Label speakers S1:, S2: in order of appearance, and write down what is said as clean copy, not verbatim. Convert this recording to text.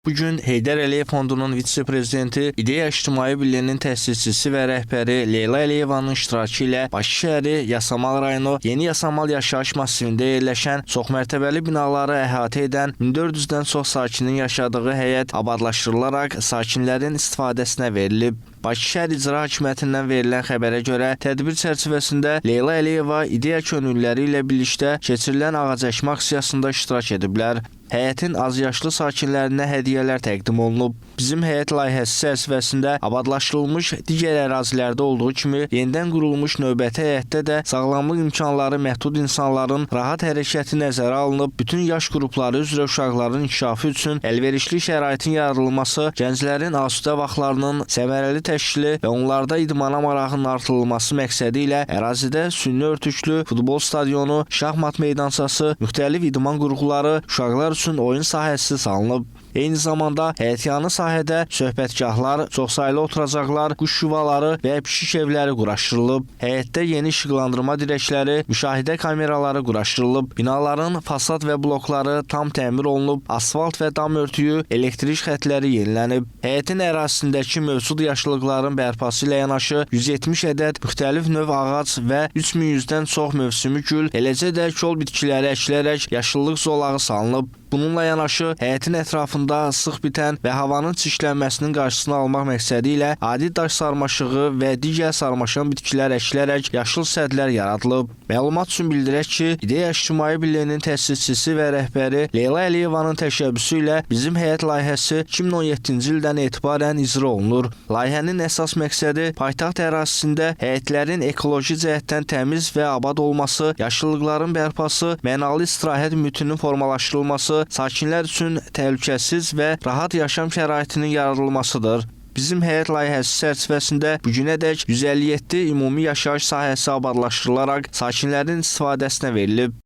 S1: Bu gün Heydər Əliyev Fondunun vitse-prezidenti, İdeya İctimai Birliyinin təsisçisi və rəhbəri Leyla Əliyevanın iştirakı ilə Bakı şəhəri Yasamal rayonu Yeni Yasamal yaşayış massivində yerləşən çoxmərtəbəli binaları əhatə edən 1400-dən çox sakinin yaşadığı həyət abadlaşdırılaraq sakinlərin istifadəsinə verilib. Bakı şəhər İcra Hakimiyyətindən verilən xəbərə görə tədbir çərçivəsində Leyla Əliyeva İdeya könüllüləri ilə birlikdə keçirilən ağac əkmə aksiyasında iştirak ediblər. Həyətin azyaşlı sakinlərinə hədiyyələr təqdim olunub. Bizim Həyət layihəsi çərçivəsində abadlaşdırılmış digər ərazilərdə olduğu kimi yenidən qurulmuş növbəti həyətdə də sağlamlıq imkanları məhdud insanların rahat hərəkəti nəzərə alınıb, bütün yaş qrupları üzrə uşaqların inkişafı üçün əlverişli şəraitin yaradılması, gənclərin asudə vaxtlarının səmərəli təşkili və onlarda idmana marağının artırılması məqsədi ilə ərazidə süni örtüklü futbol stadionu, şahmat meydançası, müxtəlif idman qurğuları, uşaqlar üçün oyun sahəsi salınıb. Eyni zamanda həyətyanı sahədə söhbətgahlar, çoxsaylı oturacaqlar, quş yuvaları və pişik evləri quraşdırılıb. Həyətdə yeni işıqlandırma dirəkləri, müşahidə kameraları quraşdırılıb. Binaların fasad və blokları tam təmir olunub, asfalt və dam örtüyü, elektrik xətləri yenilənib. Həyətin ərazisindəki mövcud yaşıllıqların bərpası ilə yanaşı 170 ədəd müxtəlif növ ağac və 3100-dən çox mövsümi gül, eləcə də kol bitkiləri əkilərək yaşıllıq zolağı salınıb. Bununla yanaşı həyətin ətrafında sıx bitən və havanın çirklənməsinin qarşısını almaq məqsədi ilə adi daş sarmaşığı və digər sarmaşan bitkilər əkilərək yaşıl sədlər yaradılıb. Məlumat üçün bildirək ki, İdeya İctimai Birliyinin təsisçisi və rəhbəri Leyla Əliyevanın təşəbbüsü ilə Bizim Həyət layihəsi 2017-ci ildən etibarən icra olunur. Layihənin əsas məqsədi paytaxt ərazisində həyətlərin ekoloji cəhətdən təmiz və abad olması, yaşıllıqların bərpası, mənalı istirahət mühitinin formalaşdırılması, sakinlər üçün təhlükəsiz və rahat yaşam şəraitinin yaradılmasıdır. Bizim Həyət layihəsi çərçivəsində bu günədək 157 ümumi yaşayış sahəsi abadlaşdırılaraq sakinlərin istifadəsinə verilib.